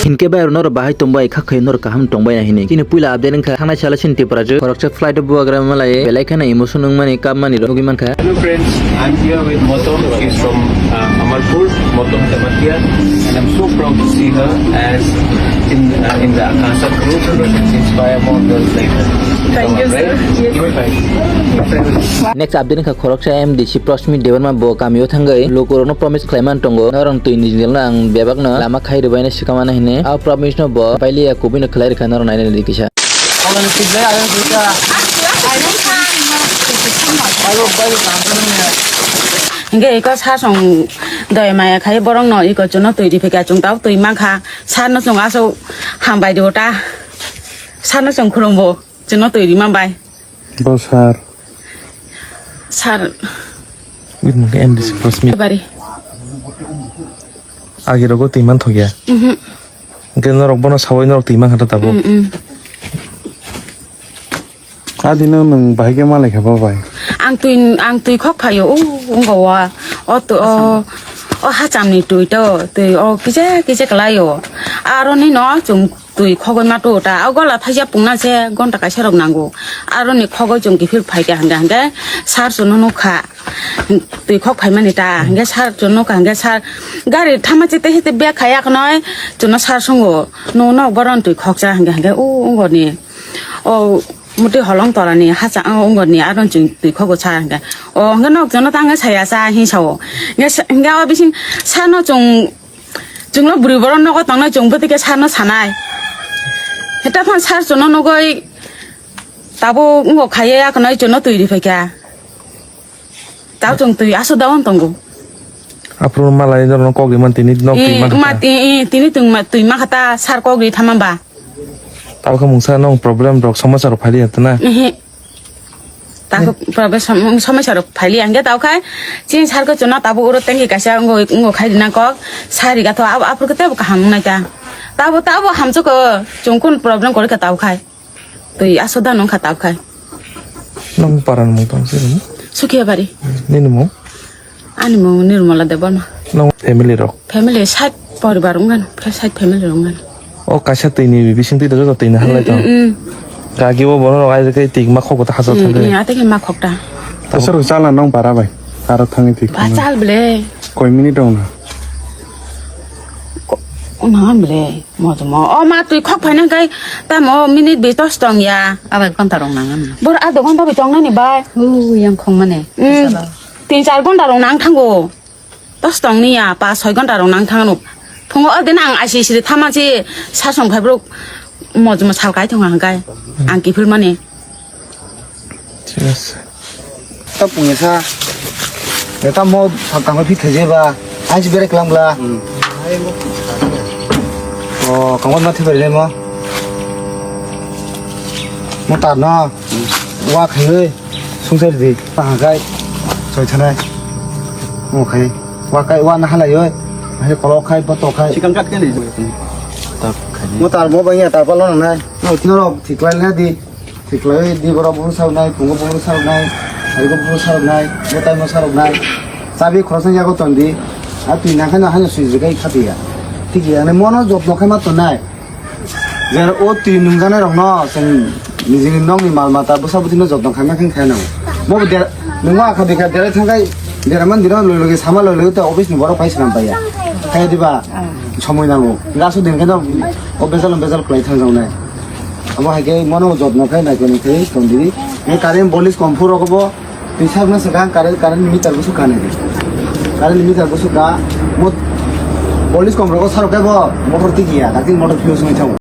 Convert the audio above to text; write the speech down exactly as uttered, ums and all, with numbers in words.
Hinkhe bai norok bahai tongbai, kha khai norok kaham tongbai na hinwi. Chini puila update wngkha, thangnai salo chini Tipra jwk khoroksa flight o bubagra malai belai kheno emotion wngmani, kapmani rok nugwi mankha. Hello friends, I'm here with Motom. She's from uh, Amarpur, Motom Jamatia, and I'm so proud to see her as in uh, in the Akasa group. Inspire more girls like her. Thank you, sir. Yes. Next update wngkha khoroksa M D C Prashmi Debbarma bo kamio thangwi lukurokno promise khlaimani tongo, norok twi ni jil no ang bebakno lama khai rwbaino swkamano hinwi. A promise no bo pailiya kubui no khlai rwkha, norok nainani di kisa. Hingke iko sasong doi maya khai borok no iko chuno twi riphaikha, chwng tabuk twi mankha, sar no chwng aswk hambai dio ta, sar no chwng khulumbo. Chwngno twi rima bai. Bo sir. Sir. Wait, mungke M D C Prashmi. Bari. Agi rogo twi man thokya. Mhm. Hingke norok bono sawi norok twi man kha tabuk. Mm, mm. Adino nwng bahai khe malai kha bo bai. Ang twi, ang twi khok phaio, o, wngkha o, o, o, o hacham ni twi to, twi o kisa, kisa kwlai o. Aro ni no chwng twi khogwi ma tu ta, o gola thaisa pungna se gonta kaisa rok nango. Aro ni khogwi chwng kiphil phai kha hingkha hingkhe sir chwngno nukha. Twi khok phaimani ta, hingkhe sir chwngno nukha hingkhe sir gari thama chete hete bag khai yaknoi chwngno sir sungo. Nukno boron twi khokcha hingkha hingkhe o ungoni o muti holong torani hacha o ungoni aro chwng twi khogo sir hingkha. O hingkhe nok chwngno tangkhe saya cha hinwi sao. Hingkhe o bising sir no chwng Chwngno bwrwi borok nogo tongnai, chwng bwtwi khe sarno sanai. Heta phano sar chwngno nugwi tabuk wngkha khaiya, yaknai chwngno twi riphaikha. Tabuk chwng twi aswk daon tongo. Aphuru malai norokno kok rimani tini nok twi Eh, mankha ma ta. Ti-, eh, tini twi ma-, twi mankha ta, sar kok ri thama ba. Tabuk khe mungsa nong problem rok, somosa rok phailiya tana. Ehe. Tako problem som-, somosya rok phaili hingke tao khai chini sar ko chwngno tabuk oro tanki kaisa wngwi, wngwi khai rina kok sari gatho abo aphuru khe tebo kaham wngnai ta. Tabo, tabo hamjwk o chwng kun problem kwrwi kha tao khai. Twi aswk da nung kha tao khai. Nang paran mung tang se rwmo? Sukhiya bari. Nini mung? Ani mung Nirmala Debbarma. Nang family rok? Family side poribar wngkha, side family rok wngkha. O kaisa twi ni bising twi da joto twi ni halai tong. Mm, mm, mm. Gagi o bono rok ai khe twi ma khok ta hachal thang khe. Mm, mm, ate khe ma khok ta. Aswk rok chala nang para bai. Aro thangwi twi. Ba chal ble. Koi minute rok na. Ko-, nang ble. Mo to mo. O ma twi khok phaina khe tamo minute bi tos tong ya. Abai ghonta rok nang. Bor a do ghonta bi tong nani bai. U yang khong mane. Mm. Tin char ghonta rok nang thango. Tos tong niya, pa soi ghonta rok nang thang nuk. Phungo o din ang I C C de thama si sasong phai bro mojmo sal kai thong ang kai. Ang kiphil mani. Thik ase. Ta pungya sa. Ya ta mo sa tang phi thai je ba. Ai si bere klang bla. Hmm. O kangor ma thi bari le mo. Mo ta no. Wa khai. Sungsar di, pa hai, soi thanai. Mo khai, wa khai, wa na halai oi. Hai kolo khai, boto khai. Sikang kat kani. Mo tar mo bang ya, tar palo nang nai. No, tino rok, thiklai le di. Thiklai di borok bung sao nai, pungo bung sao nai. Hai ko bung sao nai, botai mo sao nai. Chabi khoroksa yago ton di. A twi nang khai no hai no sui jikai khati ya. Thik ya, ne mono jotno khai ma ton nai. Je o twi nungjaknai rokno chwng nijini nokni mal mata bwsa bwtwino jotno khaima khe khainai. Bo dera, nungma kha bikha dera thangkai dera man dino loi loi sama loi loi ta office ni borok pai swnam paiya. Khe diba somoi nango. Gasu din khe no o bejal bejal khlai thangjaknai. Abo hai khe mono jotno khai nai khe nai khe tong diri. Ni current bolis kom phuru rok bo twi sakno swkang current, current meter bwswk kanai. Current meter bwswk ka mo bolis kom rok sarok khe bo motor tikiya, dakin motor fuse wngwi thango.